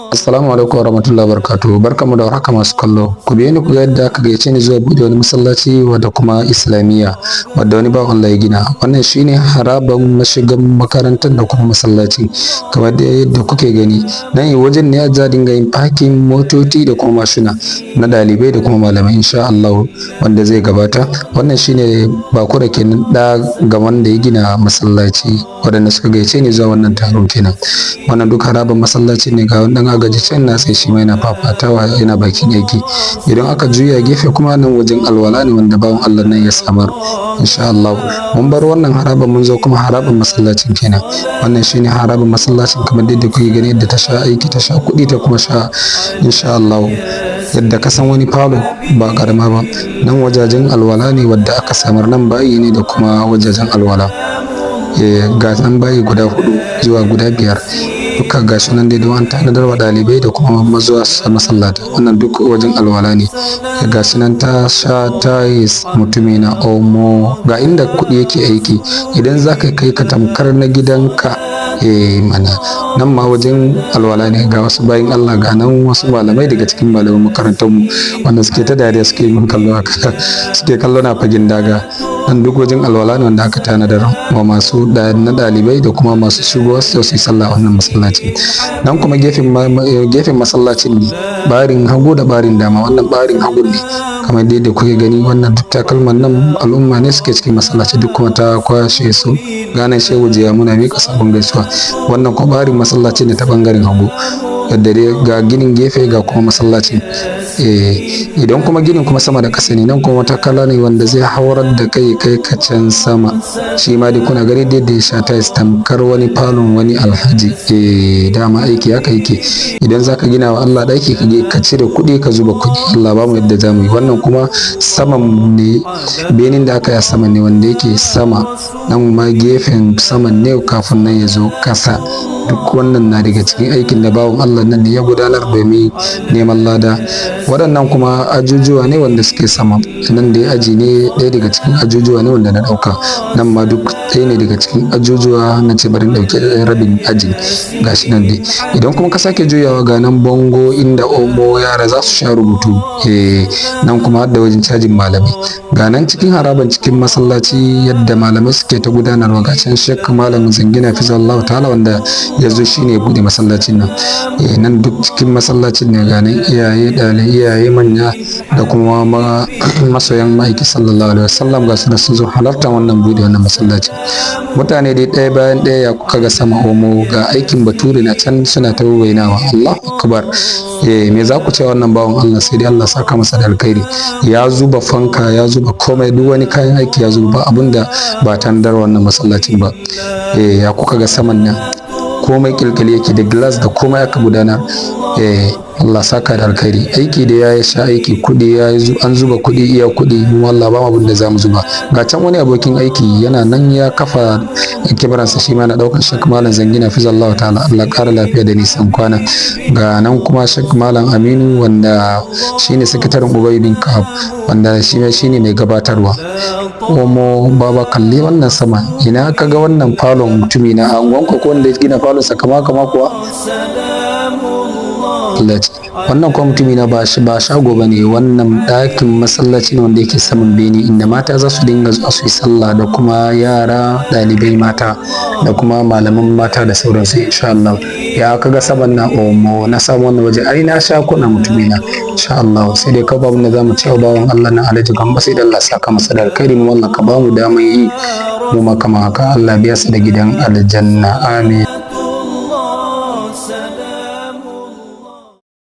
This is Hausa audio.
Assalamu alaikum warahmatullahi wabarakatuh. Barkamu da warhaka masu kallo. Ku biyo ni ku ga yadda aka gayyace ni zuwa buɗe wani masallaci wadda kuma Islamiyya wadda wani bawan Allah ya gina. Wannan shine haraban mashigan makarantar da kuma masallaci. Kamar dai yadda kuke gani, nan wajen ne za a dinga yin parking motoci da kuma mashina na ɗalibai da kuma malamai, insha Allah, wanda zai gabata. Wannan shine Bakura kenan, ɗa ga wanda ya gina masallaci, waɗanda suka gayyace ni zuwa wannan taron kenan. Wannan duk haraban masallaci ne. Ga wani ɗan agaji can na tsaye, shi ma yana fafatawa, yana bakin aiki. Idan aka juya gefe kuma, nan wajen alwala ne wanda bawan Allah nan ya samar, insha Allah. Mun bar wannan haraban, mun zo kuma haraban masallacin kenan. Wannan shine haraban masallacin, kamar yadda kuke gani, yadda ta sha aiki, ta sha kuɗi, ta kuma sha, insha Allah, yadda ka san wani falo ba karama ba. Nan wajajen alwala ne wadda aka samar, nan bayi ne da kuma wajajen alwala. Ga nan bayi guda hudu zuwa guda biyar, duka ga su nan dai don an tanadar wa ɗalibai da kuma mazuwa masallata. Wannan duk wajen alwala ne. Ga su nan ta sha tiles, mutumi na. Omo, ga inda kuɗi yake aiki. Idan za ka kai ka tamkar na gidanka. Eh mana, nan ma wajen alwala ne. Ga wasu bayin Allah, ga nan wasu malamai daga cikin malaman makarantar mu wanda suke ta dariya, suke yin kallo haka, suke kallo na fagen daga. Nan duk wajen alwala ne wanda aka tanadar wa masu na ɗalibai da kuma masu shigowa su yi sallah a wannan masallaci. Nan kuma gefen gefen masallacin ne, barin hagu da barin dama. Wannan barin hagu ne, kamar dai da kuke gani. Wannan duk takalman nan al'umma ne suke cikin masallaci, duk kuma ta kwashe su. Ganin Shehu Jiya, muna miƙa sabon gaisuwa. Wannan kuma barin masallaci ne ta bangaren hagu, yadda dai ga ginin gefe, ga kuma masallaci. Eh, idan kuma ginin kuma sama da ƙasa ne, nan kuma wata kala ne wanda zai haurar da kai kai ka can sama. Shi ma dai kuna gani dai da ya sha tiles, tamkar wani falon wani alhaji. Eh, dama aiki haka yake. Idan zaka gina wa Allah ɗaki, ka ka cire kuɗi, ka zuba kuɗi. Allah ba mu yadda za mu yi. Wannan kuma saman ne, benin da aka yi sama ne wanda yake sama. Nan ma gefen saman ne kafin nan ya zo kasa. Duk wannan na daga cikin aikin da bawan Allah nan ne ya gudanar domin neman lada. Waɗannan kuma ajujuwa ne wanda suke sama. Nan dai aji ne, ɗaya daga cikin ajujuwa ne wanda na ɗauka. Nan ma duk ɗaya ne daga cikin ajujuwa. Na ce bari in ɗauki rabin aji, gashi nan dai. Idan kuma ka sake juyawa, ga nan bango inda omo yara za su sha rubutu. Eh, nan kuma har da wajen cajin malamai. Ga nan cikin haraban cikin masallaci, yadda malamai suke ta gudanarwa. Ga can Shek Malam Zangina Fizallahu Ta'ala, wanda ya zo shine ya buɗe masallacin nan. Eh, nan duk cikin masallacin ne. Ga nan iyaye ɗalibai, iyaye manya da kuma masoyan Ma'aiki sallallahu alaihi wasallam, ga su sun zo halartar wannan buɗe wannan masallaci. Mutane dai ɗaya bayan ɗaya. Ya kuka ga sama? Omo, ga aikin Bature na can suna ta wainawa. Allahu akbar! Eh, me za ku ce wannan bawan Allah? Sai dai Allah saka masa da alkhairi. Ya zuba fanka, ya zuba komai, duk wani kayan aiki ya zuba, ba abunda ba tanadar wannan masallacin ba. Eh, ya kuka ga saman nan? Komai kilkili yake da glass da komai aka gudanar. Eh, Allah saka da alkhairi. Aiki da ya sha aiki, kuɗi ya an zuba kuɗi, iya kuɗi. Mu Allah ba mu abin da zamu zuba. Ga can wani abokin aiki yana nan ya kafa kibaransa, shi ma na ɗaukar Shek Malam Zangina Fizallahu Ta'ala. Allah ƙara lafiya da nisan kwana. Ga nan kuma Shek Malam Aminu, wanda shine sakataren Ubay bin Ka'ab, wanda shi ma shine mai gabatarwa. Omo baba, kalli wannan sama. Ina ka ga wannan falon, mutumi na? A unguwanku ko wanda ya gina falon sa kama kama kuwa masallaci wannan kuma, mutumi na, ba shi ba shago bane. Wannan ɗakin masallaci ne wanda yake saman bene, inda mata za su dinga zuwa su yi sallah, da kuma yara ɗalibai mata da kuma malaman mata da sauransu, insha Allah. Ya kaga saman na? Omo, na samu wannan waje, ai na sha kuna, mutumi na, insha Allah. Sai dai kawai babu da zamu ce wa bawan Allah na Alhaji Gamba, sai da Allah saka masa da alkhairi. Mu Allah ka bamu damar yi mu ma kama haka. Allah biya su da gidan aljanna, amin.